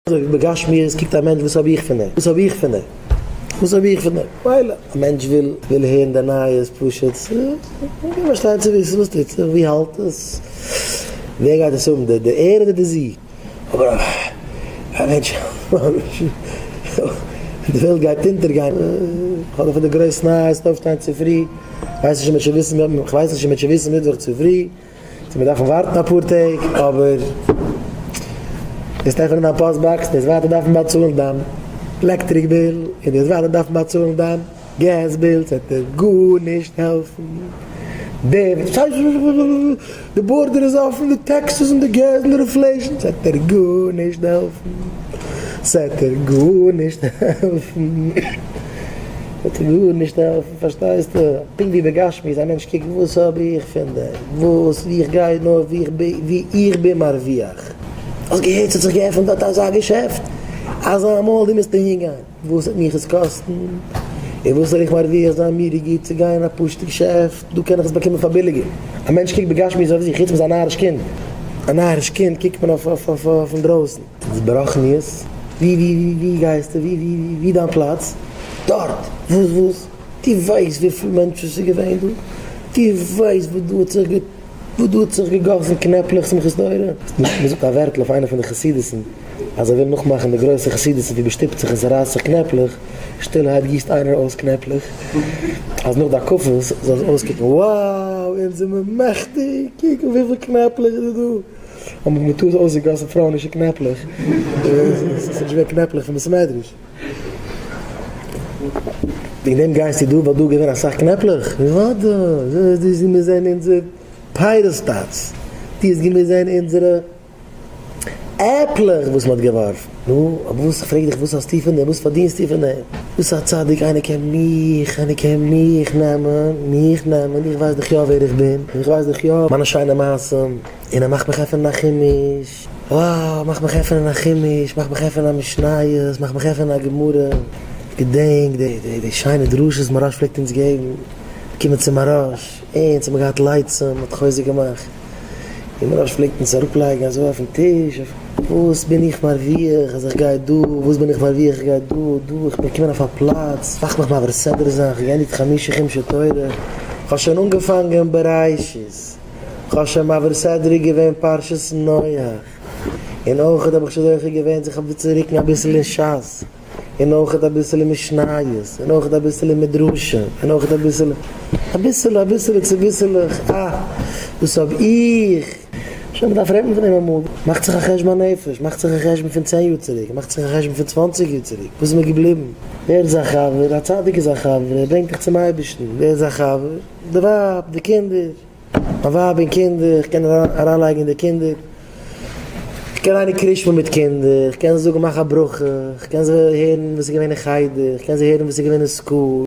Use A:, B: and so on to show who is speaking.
A: אזוי ווי בגשמיות קוקט א מענטש וואס האב איך פון דעם? וואס האב איך פון דעם? וואס האב איך פון דעם? מילא א מענטש וויל וויל הערן די נייעס פשוט פארשטיין צו וויסן וואס טוט זיך ווי האלט עס ווער גייט עס האבן די ער אדער די זי אבער א מענטש די וועלט גייט אונטערגיין כ'האב דא פון די גרויס נייעס אויפשטיין צופרי כ'ווייס נישט אויב מ'וועט שוין וויסן כ'ווייס נישט אויב מ'וועט שוין וויסן מיטוואך צופרי. צו מיר דארפן ווארטן אפאר טעג, אבער וועסט עפענען דיין post box, דו וועסט ווייטער דארפן באצאלן דיין electric bill, און דו וועסט ווייטער דארפן באצאלן דיין gas bill, ס'וועט דיר גארנישט העלפן. די border איז אפן, די taxes און די געז און די inflation, ס'וועט דיר גארנישט העלפן. ס'וועט דיר גארנישט העלפן. ס'וועט דיר גארנישט העלפן. פארשטייסטו? פונקט ווי בגשמיות, א מענטש קוקט וואס האב איך פון דעם, וואס, ווי איך גיי נאר, ווי איך בין, ווי איך בין מרוויח. האסט געהערט ס'האט זיך געעפנט דארט אזא געשעפט, אזא מאל, דו מוזט אהין גיין. וואס וועט מיך עס קאסטן? און וואס זאל איך מרוויח זיין? מיר איז גוט צו גיין אין א פשוט'ע געשעפט, דא קען איך עס באקומען פאר ביליגער. א מענטש קוקט בגשמיות אויף זיך, חוץ מ'איז א נאריש קינד. א נאריש קינד קוקט מען אויף אויף אויף אינדרויסן. ס'איז ברוחניות, ווי ווי ווי ווי גייסטו, ווי ווי ווי ווי דיין פלאץ? דארט! וואס וואס? דו ווייסט וויפיל מענטשן ס'איז געווען דא? דו ווייסט וואס דא האט זיך וואס דא האט זיך געגאסן קנעפלעך שמחת תורה? מ'זאגט א ווערטל אויף איינע פון די חסידות'ן אז זיי ווילן נאכמאכן די גרויסע חסידות'ן ווי מ'שטופט זיך און ס'רייסט זיך קנעפלעך, שטילערהייט גיסט איינער אויס קנעפלעך אז נאך די הקפות זאל עס אויסקוקן wow אונז זעמיר מעכטיג קוק וויפיל קנעפלעך איז דא! האבן מיר בטעות אויסגעגאסן פרויענישע קנעפלעך, עס איז נישט געווען קנעפלעך פון בית מדרש. וועגן דעם גייסטו דא ווייל דא איז געווען אסאך קנעפלעך? אוודאי, דו האסט געמוזט זען אונזער פירות טאץ, דו האסט געמוזט זען אונזערע עפלעך וואס מען האט געווארפן. נו, אבער וואס, איך פרעג דיך, וואס האסטו פון דעם, וואס פארדינסטו פון דעם? וואס א צדיק, איינער קען מיך, איינער קען מיך נעמען, מיך נעמען, איך ווייס דאך יא ווער איך בין, איך ווייס דאך יא מיינע שיינע מעשים. און ער מאכט מיך עפענען א חומש, wow, מאך מיך עפענען א חומש, מאך מיך עפענען א משניות, מאך מיך עפענען א גמרא, געדענק די די די שיינע דרשות מוהרא"ש פלעגט אונז געבן, קומען צו מוהרא"ש, אונז האבן געהאט לייצים, מען האט חוזק געמאכט, און מוהרא"ש פלעגט אונז אראפלייגן אזוי אויפן טיש, וואס בין איך מרוויח אז איך גיי דא, וואס בין איך מרוויח איך גיי דא, דא, איך בין געקומען אויף א פלאץ, מאך מיך מעביר סדרה זיין, איך האב געענדיגט חמשה חומשי תורה, איך האב שוין אנגעפאנגען בראשית. כ'האב שוין מעביר סדרה געווען פרשת נח, און אויכעט האב איך שוין זוכה געווען זיך צו רוקן אביסל אין שס, און אויכעט אביסל אין משניות, און אויכעט אביסל אין מדרשים, און אויכעט אביסל, אביסעלע אביסעלע צוביסעלעך, אה, דאס האב איך! שוין מ'דארף רעדן פון דעם אמאל. מאכט זיך א חשבון הנפש, מאכט זיך א חשבון פון צען יאר צוריק, מאכט זיך א חשבון פון צוואנציג יאר צוריק, וואס איז מיר געבליבן? ווער איז א חבר? א צדיק איז א חבר, ער ברענגט דיך צום אייבערשטן, ווער איז א חבר? די ווייב, די קינדער, מיין ווייב און קינדער, איך קען אריינלייגן אין די קינדער, איך קען ליינען קרישמע מיט קינדער, איך קען זאגן מאך א ברכה, איך קען זיי הערן וואס איז געווען אין חדר, איך קען זיי הערן וואס איז געווען אין school.